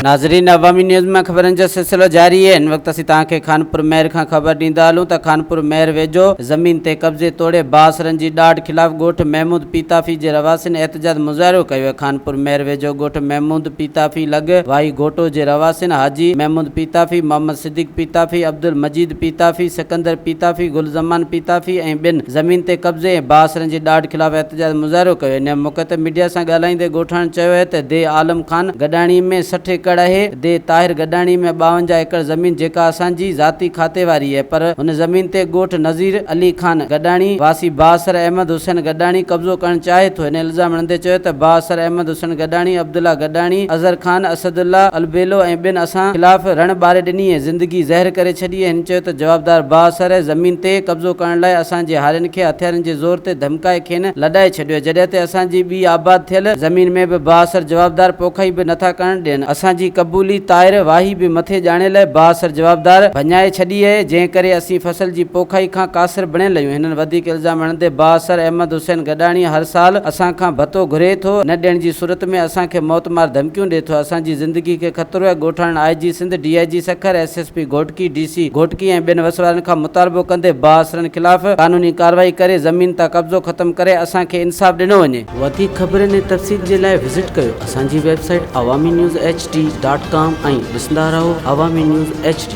ناظرين عوامي نيوز مان خبرن جو سلسلو جاري آهي هن وقت اسين توهان کي خانپور مهر کان خبر ڏيندا هلون ته خانپور مهر ويجهو زمين تي قبضي توڙي بااثرن جي ڏاڍ خلاف ڳوٺ محمود پيتافي جي رهواسين احتجاج مظاهرو ڪيو آهي خانپور مهر ويجهو ڳوٺ محمود پيتافي لڳ واهي گهوٽو جي رهواسين حاجي محمود پيتافي، محمد صديق پيتافي، عبدالمجيد پيتافي، سڪندر پيتافي، گل زمان پيتافي ۽ ٻين زمين تي قبضي ۽ بااثرن جي ڏاڍ خلاف احتجاج مظاهرو ڪيو. ان موقعي تي ميڊيا سان ڳالهائيندي ڳوٺاڻن چيو آهي ته ديهه عالم خان گڏاڻي ۾ 60 ايڪڙ آهي، ديهه طاهر گڏاڻي ۾ 52 ايڪڙ زمين جيڪا اسان جي ذاتي کاتي واري آهي پر هن زمين تي ڳوٺ نذير علي خان گڏاڻي واسي بااثر احمد حسين گڏاڻي قبضو ڪرڻ چاهي ٿو. هن الزام هڻندي چيو ته بااثر احمد حسين گڏاڻي، عبدالله گڏاڻي، اظهر خان، اسدالله البيلو ۽ ٻين اسان خلاف رڻ ٻاري ڏني ۽ زندگي زهر ڪري ڇڏي ۽ هن چيو ته جوابدار بااثر زمين تي قبضو ڪرڻ لاء اسان جي هارين کي هٿيارن جي زور تي ڌمڪائي کين لڏائي ڇڏيو جڏهن ته اسان جي ٻي آباد ٿيل زمين ۾ به بااثر جوابدار پوکائي به نٿا ڪرڻ ڏين اسان جي قبولي طائر واهي به مٿي ڄاڻيل بااثر جوابدار ڀڃائي ڇڏي اهي جنهن ڪري اسين فصل جي پوکائي کان قاصر بڻيل اهيون هنن وڌيڪ الزام هڻندي بااثر احمد حسين گڏاڻي هر سال اسان کان ڀتو گهري ٿو، نه ڏيڻ جي صورت ۾ اسان کي موت مار ڌمڪيون ڏي ٿو، اسان جي زندگي کي خطرو آهي، ڳوٺاڻن I G Sindh, D I G Sukkur, S S P Ghotki, D C Ghotki ۽ ٻين وس وارن کان مطالبو ڪندي بااثرن خلاف قانوني ڪارروائي ڪري زمين تان قبضو ختم ڪري اسان کي انصاف ڏنو وڃي. وڌيڪ خبرن ۽ تفصيل جي لاء وزٽ ڪيو اسان جي website Awami news H D dot com ۽ ڏسندا رهو عوامي نيوز ايڇ ڊي.